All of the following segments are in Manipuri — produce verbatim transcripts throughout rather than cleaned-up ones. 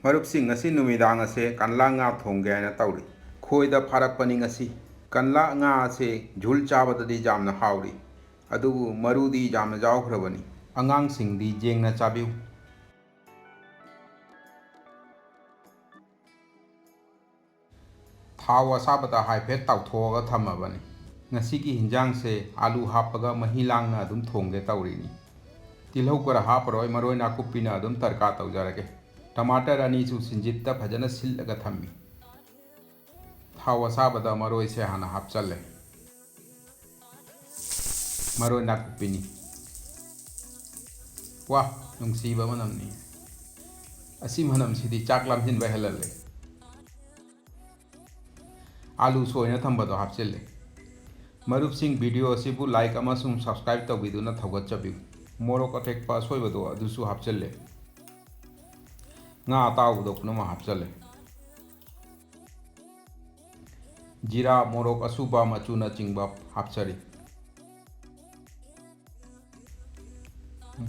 ꯃꯔꯨꯞꯁꯤꯡ, ꯉꯁꯤ ꯅꯨꯃꯤꯗꯥꯡ ꯑꯁꯦ ꯀꯟꯂꯥ ꯉꯥ ꯊꯣꯡꯒꯦ ꯍꯥꯏꯅ ꯇꯧꯔꯤ꯫ ꯈꯣꯏꯗ ꯐꯥꯔꯛꯄꯅꯤ ꯉꯁꯤ꯫ ꯀꯟꯂꯥ ꯉꯥ ꯑꯁꯦ ꯖꯨꯜ ꯆꯥꯕꯗꯗꯤ ꯌꯥꯝꯅ ꯍꯥꯎꯔꯤ, ꯑꯗꯨꯕꯨ ꯃꯔꯨꯗꯤ ꯌꯥꯝꯅ ꯌꯥꯎꯈ꯭ꯔꯕꯅꯤ꯫ ꯑꯉꯥꯡꯁꯤꯡꯗꯤ ꯌꯦꯡꯅ ꯆꯥꯕꯤꯌꯨ꯫ ꯊꯥꯎ ꯑꯁꯥꯕꯗ ꯍꯥꯏꯐꯦꯠ ꯇꯥꯎꯊꯣꯛꯑꯒ ꯊꯝꯃꯕꯅꯤ꯫ ꯉꯁꯤꯒꯤ ꯍꯤꯟꯖꯥꯡꯁꯦ ꯑꯥꯂꯨ ꯍꯥꯞꯄꯒ ꯃꯍꯤ ꯂꯥꯡꯅ ꯑꯗꯨꯝ ꯊꯣꯡꯒꯦ ꯇꯧꯔꯤꯅꯤ꯫ ꯇꯤꯜꯍꯧ ꯈꯔ ꯍꯥꯞꯄꯔꯣꯏ, ꯃꯔꯣꯏ ꯅꯥꯀꯨꯞꯄꯤꯅ ꯑꯗꯨꯝ ꯇꯔꯀꯥ ꯇꯧꯖꯔꯒꯦ꯫ ꯇꯃꯥꯇꯔ ꯑꯅꯤꯁꯨ ꯁꯤꯟꯖꯤꯠꯇ ꯐꯖꯅ ꯁꯤꯜꯂꯒ ꯊꯝꯃꯤ꯫ ꯊꯥꯎ ꯑꯁꯥꯕꯗ ꯃꯔꯣꯏꯁꯦ ꯍꯥꯟꯅ ꯍꯥꯞꯆꯜꯂꯦ꯫ ꯃꯔꯣꯏ ꯅꯥꯀꯨꯞꯄꯤꯅꯤ꯫ ꯋꯥ, ꯅꯨꯡꯁꯤꯕ ꯃꯅꯝꯅꯤ꯫ ꯑꯁꯤ ꯃꯅꯝꯁꯤꯗꯤ ꯆꯥꯛ ꯂꯥꯝꯁꯤꯟꯕ ꯍꯦꯜꯍꯜꯂꯦ꯫ ꯑꯥꯂꯨ ꯁꯣꯏꯅ ꯊꯝꯕꯗꯣ ꯍꯥꯞꯆꯤꯜꯂꯦ꯫ ꯃꯔꯨꯞꯁꯤꯡ, video ꯑꯁꯤꯕꯨ like ꯑꯃꯁꯨꯡ subscribe ꯇꯧꯕꯤꯗꯨꯅ ꯊꯧꯒꯠꯆꯕꯤꯌꯨ꯫ ꯃꯣꯔꯣꯛ ꯑꯇꯦꯛꯄ ꯑꯁꯣꯏꯕꯗꯣ ꯑꯗꯨꯁꯨ ꯍꯥꯞꯆꯤꯜꯂꯦ꯫ ꯉꯥ ꯑꯇꯥꯎꯕꯗꯣ ꯄꯨꯝꯅꯃꯛ ꯍꯥꯞꯆꯤꯜꯂꯦ꯫ ꯖꯤꯔꯥ, ꯃꯣꯔꯣꯛ ꯑꯁꯨꯕ ꯃꯆꯨꯅꯆꯤꯡꯕ ꯍꯥꯞꯆꯔꯤ꯫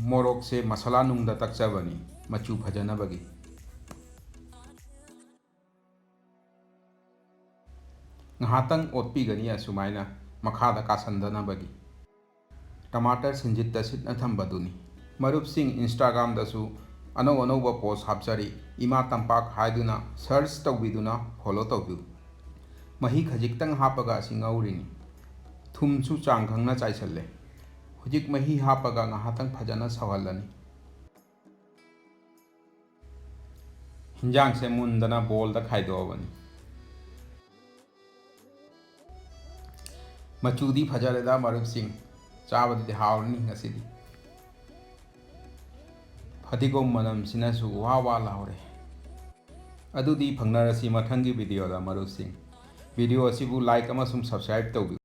ꯃꯣꯔꯣꯛꯁꯦ ꯃꯁꯥꯂꯥ ꯅꯨꯡꯗ ꯇꯛꯆꯕꯅꯤ, ꯃꯆꯨ ꯐꯖꯅꯕꯒꯤ꯫ ꯉꯥꯏꯍꯥꯛꯇꯪ ꯑꯣꯠꯄꯤꯒꯅꯤ ꯑꯁꯨꯃꯥꯏꯅ, ꯃꯈꯥꯗ ꯀꯥꯁꯟꯗꯅꯕꯒꯤ꯫ ꯇꯃꯥꯇꯔ ꯁꯤꯟꯖꯤꯠꯇ ꯁꯤꯠꯅ ꯊꯝꯕꯗꯨꯅꯤ꯫ ꯃꯔꯨꯞꯁꯤꯡ, Instagram ꯗꯁꯨ ꯑꯅꯧ ꯑꯅꯧꯕ post ꯍꯥꯞꯆꯔꯤ, ꯏꯃꯥ ꯇꯝꯄꯥꯛ ꯍꯥꯏꯗꯨꯅ search ꯇꯧꯕꯤꯗꯨꯅ follow ꯇꯧꯕꯤꯌꯨ꯫ ꯃꯍꯤ ꯈꯖꯤꯛꯇꯪ ꯍꯥꯞꯄꯒ ꯑꯁꯤ ꯉꯧꯔꯤꯅꯤ꯫ ꯊꯨꯝꯁꯨ ꯆꯥꯡ ꯈꯪꯅ ꯆꯥꯏꯁꯜꯂꯦ꯫ ꯍꯧꯖꯤꯛ ꯃꯍꯤ ꯍꯥꯞꯄꯒ ꯉꯥꯏꯍꯥꯛꯇꯪ ꯐꯖꯅ ꯁꯧꯍꯜꯂꯅꯤ꯫ ꯍꯤꯟꯖꯥꯡꯁꯦ ꯃꯨꯟꯗꯅ bowl ꯗ ꯈꯥꯏꯗꯣꯛꯑꯕꯅꯤ꯫ ꯃꯆꯨꯗꯤ ꯐꯖꯔꯦꯗ ꯃꯔꯨꯞꯁꯤꯡ, ꯆꯥꯕꯗꯗꯤ ꯍꯥꯎꯔꯅꯤ ꯉꯁꯤꯗꯤ꯫ ꯐꯗꯤꯒꯣꯝ ꯃꯅꯝꯁꯤꯅꯁꯨ ꯋꯥ ꯋꯥ ꯂꯥꯎꯔꯦ꯫ ꯑꯗꯨꯗꯤ ꯐꯪꯅꯔꯁꯤ ꯃꯊꯪꯒꯤ video ꯗ ꯃꯔꯨꯞꯁꯤꯡ꯫ Video ꯑꯁꯤꯕꯨ like ꯑꯃꯁꯨꯡ subscribe ꯇꯧꯕꯤꯌꯨ꯫